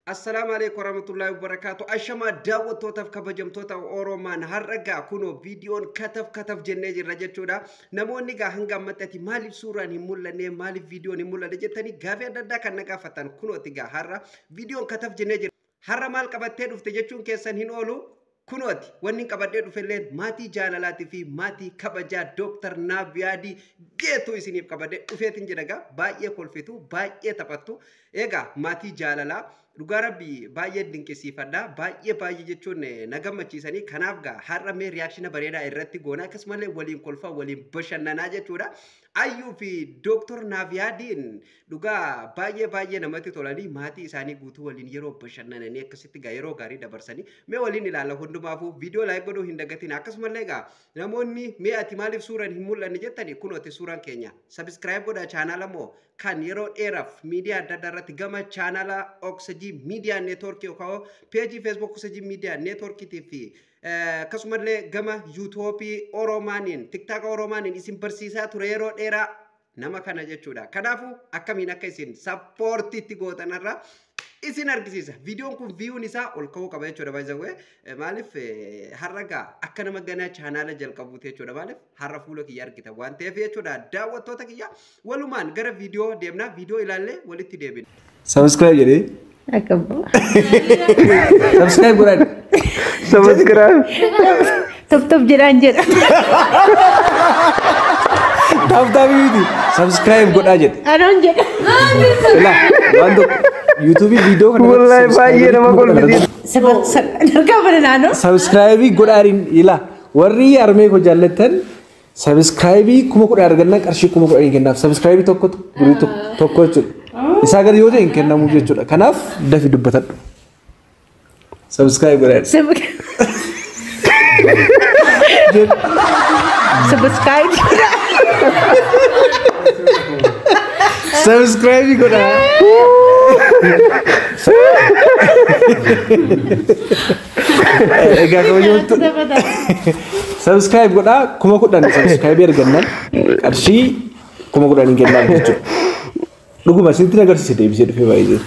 Assalaamu alaikum warahmatullahi wabarakatuh. Ashamaa daawwattootaaf kabajamtoota Oromaan har'a gaa kunoo viidiyoon kataf kataf jennee jirra jechuudha. Namoonni gaa hanga ammatti ati maaliif suuraan hin mul'anne, maaliif viidiyoon hin mul'anne jettanii gaafii adda addaa kan na gaafatan kunooti gaa har'a viidiyoon kataf jennee jirra. Har'a maal qabattee dhufte jechuun keessan hin oolu. Kunooti wanni qabadhee dhufellee maatii jaalalaatii fi maatii kabajaa Dooktar Naaviyaadii Geetuu isiniif qabadhee dhufeetiin jedha. Egaa baay'ee kolfitu, baay'ee taphattu. Egaa maatii jaalalaa dhugaa rabbii baay'ee dinqisiifadha. Baay'ee baay'ee jechuun na gammachiisanii. Kanaaf gaa har'a mee reaction bareedaa irratti goona, akkasumallee waliin kolfaa waliin bashannanaa jechuudha. Ayyuu fi Dooktar Naaviyaadiin dhugaa baay'ee baay'ee namatti tolanii, maatii isaanii guutuu waliin yeroo bashannananii akkasitti gaa yeroo gaarii dabarsanii mee waliin ilaalla. Hundumaafuu viidiyoo like godhuu hin dagatin. Akkasumallee egaa namoonni mee ati maaliif suuraan hin mul'anne jettanii, kunooti suuraan keenya. Subscribe godhaa. Chaanaala moo kan yeroo dheeraaf miidiyaa adda addaa irratti gama chaanaala Oksajii Miidiyaa Neetwoorkii yookaan peejii Facebook Oksajii Miidiyaa Neetwoorkiitii fi akkasumallee gama yuutuubii Oromaaniin, TikTok Oromaaniin isin barsiisaa ture yeroo dheeraa nama kana jechuudha. Kanaafuu akkamiin akka isin support itti gootanarra isin argisiisa. Viidiyoon kun viewn isaa ol ka'uu qaba jechuudha. Baay'ee maaliif har'a gaa akka nama ganaa chaanaala jalqabuuti jechuudha. Maaliif har'a fuula kiyya argita waan ta'eef jechuudha. Daawwattoota kiyya, walumaan gara viidiyoo deemnaa, viidiyoo ilaallee walitti deebina. Subscribe jedhee. Akka Subscribe godhaan. Subscribe. Top top jedhaan jedha. Tap tap miti. Subscribe godhaa jedhe. Anoon jedha. Ilaa, waan tokko yuutuubii viidiyoo kana irratti Wallahi baay'ee nama kolfisiisa. Harkaa bana naannoo. Subscribe godhaariin. Ilaa, warri armee koo jaallattan, subscribe 10,000 argannaan qarshii 10,000 kennaaf. Subscribe tokkotu gurii tokko jechuudha. Isaa gadi yoo ta'e hin kennamuuf jechuudha. Kanaaf dafi dubbatadhu. Subscribe godhaa. Subscribe. Subscribe godhaa. Egaa kabajamtu, subscribe godhaa. 10,000 subscribe argannaan qarshii 10,000 kennaaf jechuudha. Dhuguma isinitti agarsiise deebisee dhufee baay'ee.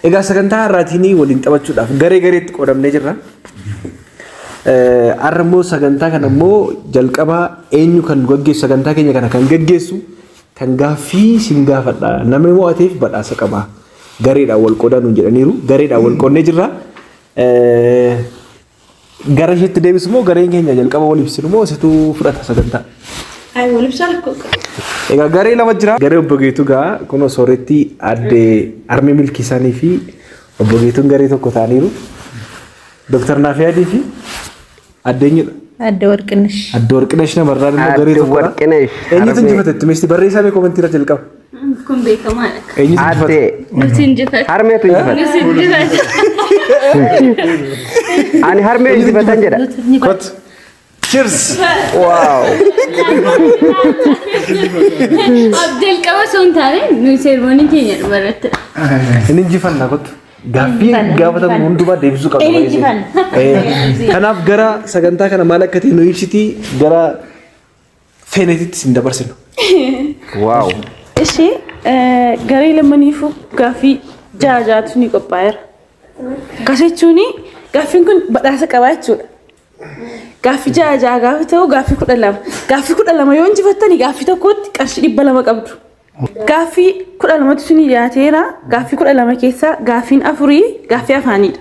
Egaa sagantaa har'aatiin waliin taphachuudhaaf garee gareetti qoodamnee jirra. Har'a immoo sagantaa kana immoo jalqabaa eenyu kan gaggeessu, sagantaa keenya kana kan gaggeessu, kan gaaffii sin gaafadha. Namni mo'ateef badhaasa qaba. Gareedhaan wal qoodaa nuun jedhaniiru. Gareedhaan wal qoodnee jirra. Gara isheetti deebisu moo gareen keenya jalqaba wal ibsinu moo isitu fudhata sagantaa? Ay, wal ibsaa rakkoo qaba. Egaa garee lama jira. Garee obbo Geetuu gaa kunoo sooretti aadde Armee Milkiisaanii fi obbo Geetuun garee tokko ta'aniiru. Dooktar Naafiyaadii fi aadde eenyudha? Adda Warqinash. Adde Warqinash namarraan immoo garee Adde tokkodha. Warqinash. Eenyutu Harmee. injifate? Tumeesti barreessaa mee commentii irra jalqaba. Kun beekamaadha. Eenyutu injifate? Adde Nuti injifate. harmeetu injifate. Nuti injifate. Ani harmee injifatan jedha. Kot. Cheers! Wow. Jalqaba osoo hin taane nuyi ceremony keenya dhumarrattidha. Inni injifanna kottu. Gaaffii gaafatamu hundumaa deebisuu qabna. Inni injifanna. Kanaaf gara sagantaa kana maal akka ta'e nu ibsitii gara feenetitti sin dabarsinu. Wow. Ishee garee lamaniifuu gaaffii ja'a ja'atu ni qophaa'eera. Akkas jechuun gaaffiin kun badhaasa qaba jechuudha. Gaaffii ja'a ja'a gaafa ta'u gaaffii 12. Gaaffii 12 yoo injifattani gaaffii tokkotti qarshii 200 qabdu. Gaaffii 12tu isinii dhiyaateera. Gaaffii 12 keessaa gaaffiin afurii gaaffii afaaniidha.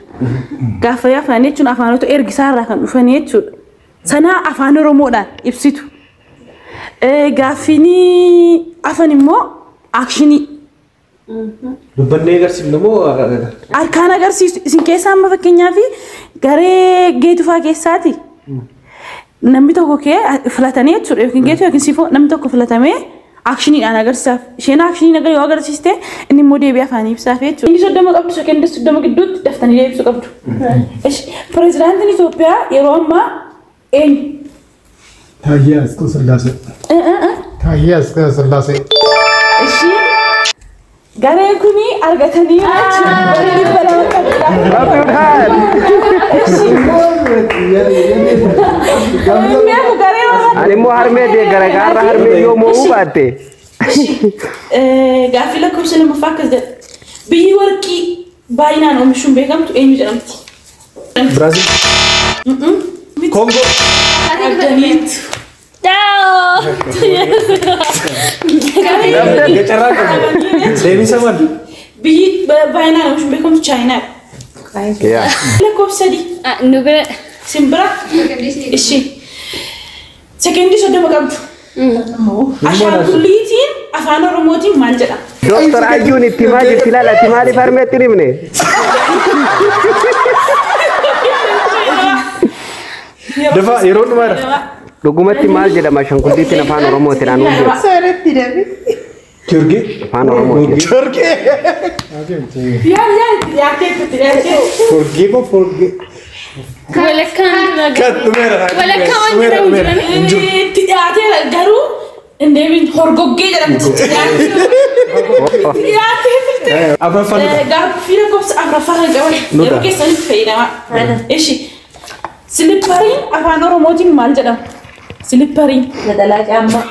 Gaaffii afaanii jechuun afaanota ergisaa irraa kan dhufanii jechuudha. Sanaa afaan Oromoodhaan ibsitu. Gaaffiin afan immoo action. Dubbannee agarsiifnu moo? Harkaan agarsiisu. Isin keessaa amma fakkeenyaaf garee Geetufaa keessaati. Namni tokko kee filatanii jechuudha, yookiin Geetu yookiin Sifoo, namni tokko filatamee actioniidhaan agarsiisaaf. Isheen action agar yoo agarsiiste inni immoo deebii afaanii ibsaaf jechuudha. Inni 30 qabdu, sekendii 30 gidduutti daftanii deebisuu qabdu. Pireezidaantiin Itoophiyaa yeroo ammaa eenyu? Taayyee Asqasillaasee. Taayyee Asqasillaasee. Ishii gareen kuni argatanii jechuudha. Warri 200 qabdu. Mi'a garee waan Ani immoo harmee deeggara, gaarra harmee yoo mo'uu baatte. Gaaffii lakkoofsa lammaffaa akkas jedha. Biyyi warqii Baay'inaan oomishuun beekamtu eenyu jedhamti? Biraazil. Koongoo. Abdaniitu. Ciao. Gacarraa qabu. Deebisa maal? Biyyi baay'inaan oomishuun beekamtu Chaayinaadha. Yaa. Lakkoofsa 3. Nu bira. Simbira. Ishi. Sekendii 30 qabdu. Ashaangulliitiin afaan Oromootiin maal jedhama? Dooktar Ayyuun itti himaa jirti ilaala. Ati maaliif harmeetti hin himne? Dafaa yeroo dhumaadha. Dhugumatti maal jedhama ashaangulliitiin afaan Oromootiin anuu beeku. Sooratti dabe. Turkii. Afaan Oromootiin. Turkii. Yaal yaal dhiyaatee itti dhiyaatee. Forgee moo forgee? Walakkaan dura. Kan dhumeera. Walakkaan waan jedhamu jiran. Itti dhiyaateera garuu hin deebiin horgoggee jedhamti. Dhiyaatee turte. Afuraffaan dhufa. Gaaffii lakkoofsa afuraffaa kan qaban yeroo keessanitti fayyadamaa. Ishi. Silippariin afaan Oromootiin maal jedhama? Silippariin. Nadalaa caammaa.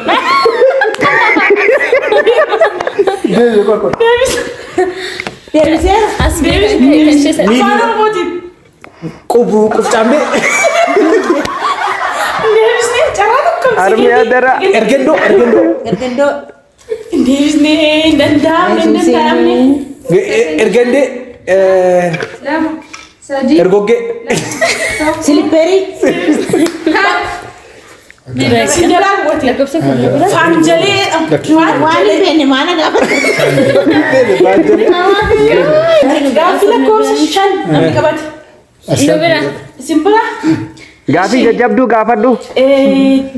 Deebi qoqqo. Deebiseera. As deebisee. Afaan Oromootiin. Qubu qufcaambee. Deebisnee carraa tokko. Harmee adara. Ergendoo ergendoo. Ergendoo. Deebisnee hin danda'amne hin danda'amne. Ergendee. 2 3 Ergoggee. Silipperii. Si jalaa goote. Lakkoofsa fuuldura. Faanjalee jedhama. Waan hin beekne maana gaafate. Gaaffii lakkoofsa 5 namni qabate. Nu bira. Simbira. Gaafii jajjabduu gaafadhu.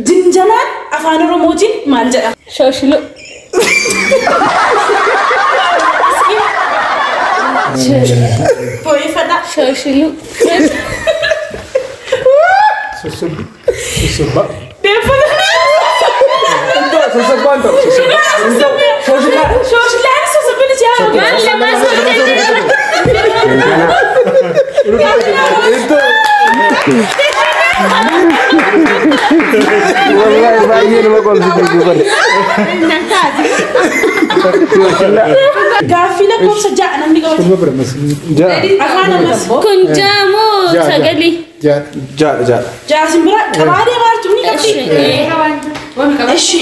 Jinjalaan afaan Oromootiin maal jedhama? Shooshiloo. Fooyyeffadhaa. Shooshiloo. Sossobbi. Sossobba. Deeffata. Sossobbaan ta'u. Shooshilaan. Shooshilaan sossobbin ishee haa Maal lamaa sochii. Wallahi baay'ee nama kolfisiisu kun. Gaaffii lakkoofsa 6 namni qabate. Torba bira mas. Ja'a. Afaan ammas. Kun jaamoo 9. Ja'a. Ja'a ja'a. 6 simbira qabaa deemaa jirtu ni qabdi. Ishi.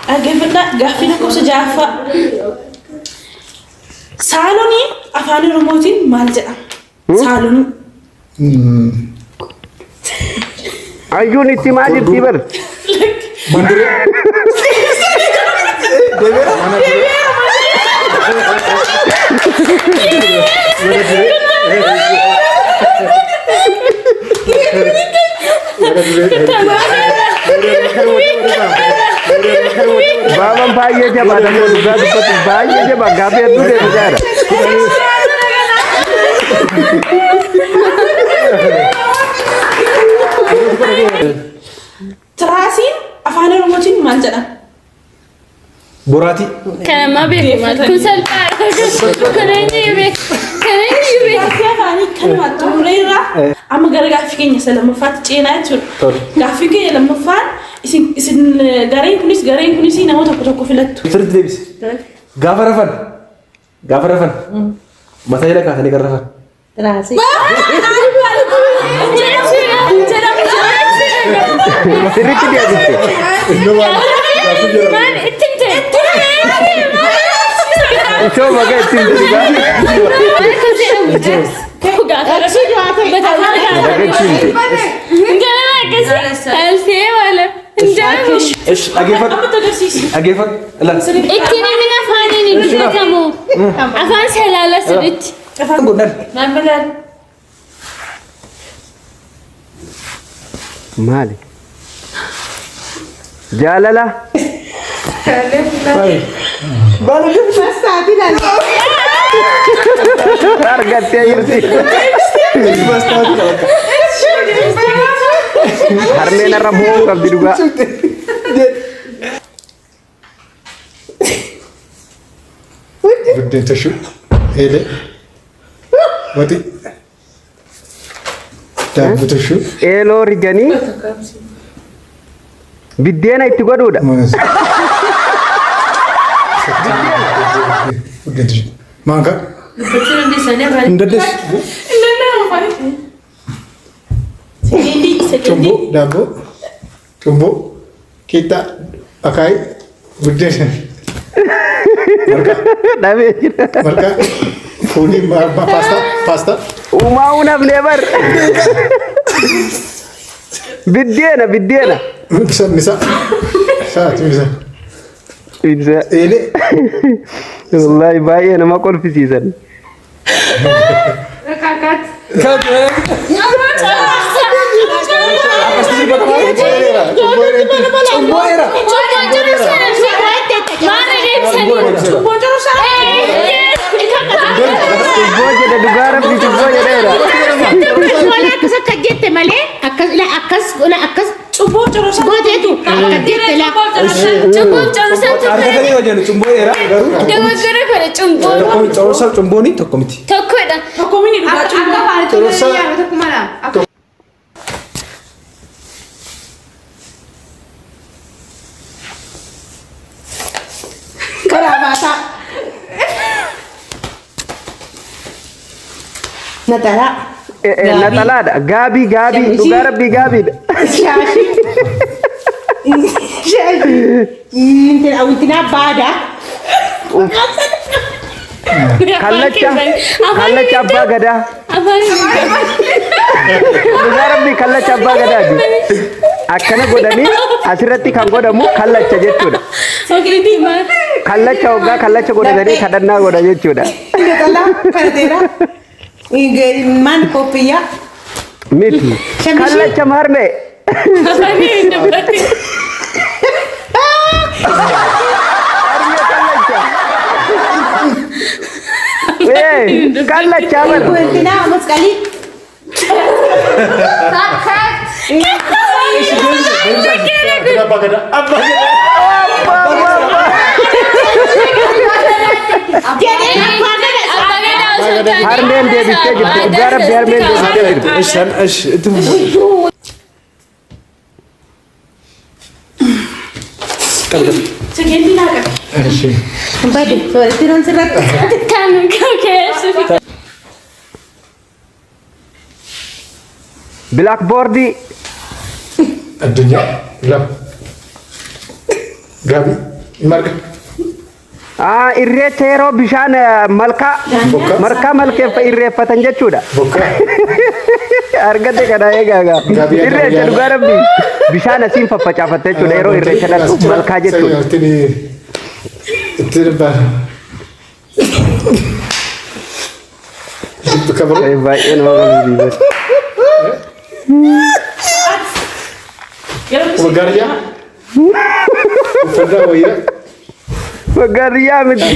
Dhaggeeffadhaa gaaffii lakkoofsa 6ffaa. Saalonii afaan Oromootiin maal jedhama? Saalonii. Ayyuun itti himaa jirti bar. Manduree. Deebiira. Baaban baay'ee jabaa dammoo dhugaa dubbatu baay'ee jabaa gaaffii hedduu deebisaa jira. Tiraasiin afaan Oromootiin maal jedhama? Boraatii. Kan ammaa beeku maal? Kun salphaadha. Kun eenyu beeku? Kan eenyu beeku? Gaaffii afaanii kanuma xumureerra amma gara gaaffii keenya isa lammaffaatti ceenaa jechuudha. Gaaffii keenya lammaffaan isin gareen kunis nama tokko tokko filattu. Sirriitti deebisi. Gaafa rafan. Gaafa rafan. Mataa jala kaasanii kan rafan. Tiraasii. Sirriitti deebiste. Maal ittiin ta'e? Ishoo maqaa ittiin dhugaa. Maal akkas jedhamu? Gaafa rafan. Mataa jala kaasanii. Ganama akkasii. Alsee maala. Hin jedhamu. Ish dhaggeeffadhu. Amma agarsiisi. Dhaggeeffadhu. Ilaali. Ittiin himina afaaniin hin dubbatamu. Afaan salaala sirriitti. Godhan. Maali? Jaalala. Massaatii laala. Argattee jirti. Harmeen irra bu'uu qabdi dhugaa. Buddeen tashuu. Eelee. Waxii. Daabboo tashuu. Eeloo riganii biddeena itti godhuudha. Buddeen tashuu. Maankaa. Dubbachuu dandeessa. Hin dandeessu. Sekeendii sekeendii. Cumboo. Daabboo. Cumboo. Qixxaa. Akaayii. Buddeena. Marqaa. Dhabee jira. Marqaa. Foolii. Paastaa. Paastaa. Uumaa nafnee bar. Biddeena biddeena. Misa. Misa. Saati misa. Ibsa. Eelee. Wallaahi baay'ee nama kolfisiisan. Cumboo dheeraa. Cubboo jedhe dhugaa rabbi cubboo jedheera. Akkas akka jette malee akkas ila akkas ila akkas Cubboo cororsaa. gooteetu akka jette la. Argatanii yoo jennu cumboo dheeraa garuu Dogoggora kana cumboo tokko cororsaaf cumbooni tokko miti. tokkodha. Tokko mini dhugaa cumboo. Cororsaa. Karabaataa. Naxalaa. Naxalaadha. Gaabii gaabii dhugaa rabbii gaabiidha. Shaashii. Shaashii. Intina baadaa. Kallacha kallacha abbaa gadaa. Dhugaa rabbii kallacha abbaa gadaati. Akkana godhanii asirratti kan godhamu kallacha jechuudha. Kallacha hoggaa kallacha godhatanii kadhannaa godha jechuudha. Naxalaa karateeraa. Maan koffiyyaa. Miti. Kallacha marme. Harmee kallacha. Kallacha bar. Intina masqalii. Abbaa gadaa. Abbaa gadaa. Jedhee abbaa gadaa. Harmeen deebistee jirti. Dhugaa rabbi harmeen deebistee jirti. Ish ish itti fufu. Sekeendii naa qabe. Bade sooretti noon sirratti. Blackboardii. Addunyaa. Lama. Gaabii. Marga. Irreecha yeroo bishaan malkaa Bokkaa. malkaa malkeeffa irreeffatan jechuudha. Bokkaa. Argate kana eegaa gaa. Gaabii adda Irreecha wayyaa. dhugaa rabbi bishaan asiin faffacaafatte jechuudha yeroo irreecha dhaqxu malkaa jechuudha. Itti dhibbaa. Kabaroo. Baay'ee nama gammachiisa. Waggaariyyaa. Uffannaa wayyaa. Waggaariyyaa miti.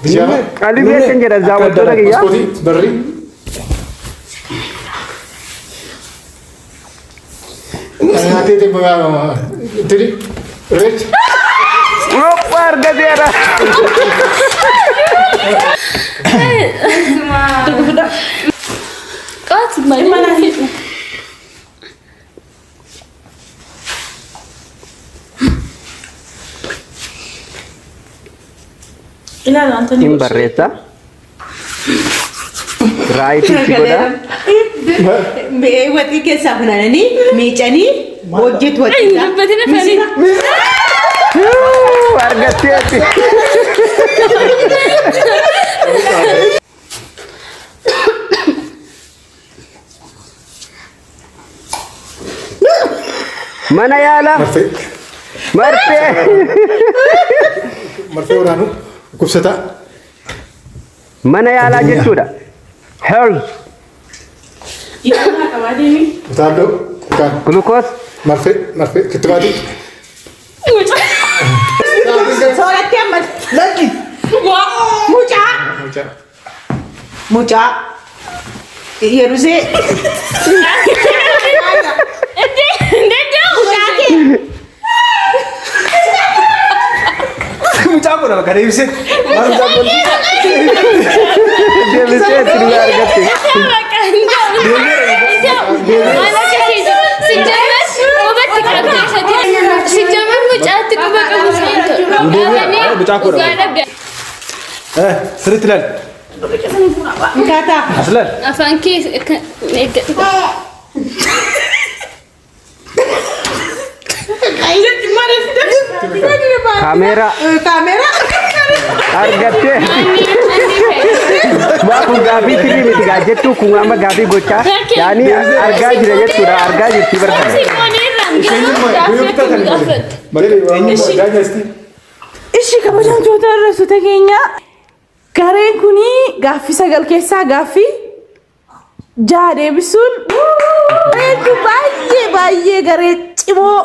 Bijaama. Qalbii kan jedhan daawwattoota kiyyaa. Maskootii. Barrii. Nyaatee tiri. Irreecha. Oppa argateera. Ilaala Antoni. Hin barreessa. Raayitii si godha. Waxii keessaa funaananii miicanii hojjetu waxii. Dubbatina fani. Argatteetti. Mana yaalaa. Marfee. Marfee. Marfee waraanuu. Dhukkubsataa. Mana yaalaa jechuudha. Health. Ilaala qabaa deemi. Utaalloo. Kaan. Glucose. Marfee. Marfee. Kittifaatii. Sooratti ammas. Lakki. Mucaa. Mucaa. Mucaa. Yerusee. Mucaa kee. Mucaa kun nama kana ibsee. Maal mucaa kun? Deebiseetti dhugaa argatte. Mucaa kun. Sirriitti ilaali. Akkaataa. Aslan. Afaan kee akka eeggadhu. Kaameeraa Kaameeraa. argattee. Waa kun gaaffii sirrii miti gaa jettu kun amma gaaffii gochaa yaani argaa jira jechuudha argaa jirti barbaada. Ishii kabajamtoota hordoftoota keenya gareen kuni gaaffii 9 keessaa gaaffii 6 deebisuun gareen kun baay'ee baay'ee garee cimoo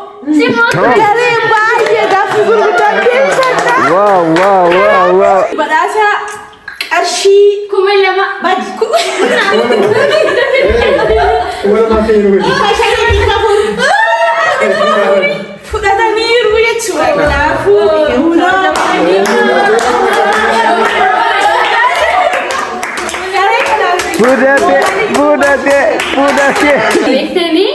garee baay'ee gaaffii gurguddaa deebisanidha. Wow wow wow wow. Badhaasa qarshii 2000. Fudhataniiru jechuudha. Kanaafuu garee kanaaf Fudhate fudhate fudhate. Beektanii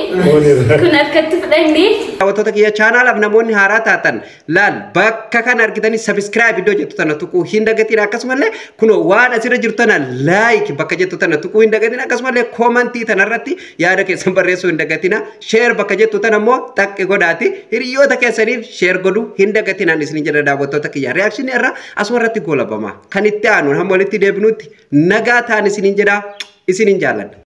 kun harkatti fudhannee Daawwattoota kiyya chaanaalaaf namoonni haaraa taatan laal bakka kana argitanii subscribe iddoo jettu tana tuquu hin dagatiin akkasumallee kunoo waan asirra jirtu tana like bakka jettu tana tuquu hin dagatiin akkasumallee koomantii tanarratti yaada keessan barreessuu hin dagatina share bakka jettu tana immoo xaqqi godhaati hiriyoota keessaniif share godhuu hin dagatinaan isin jedha daawwattoota kiyya reakshinii irra asuma irratti goolabama kan itti aanuun hamma walitti deebinutti nagaa ta'an isiniin jedha isiniin jaalladha.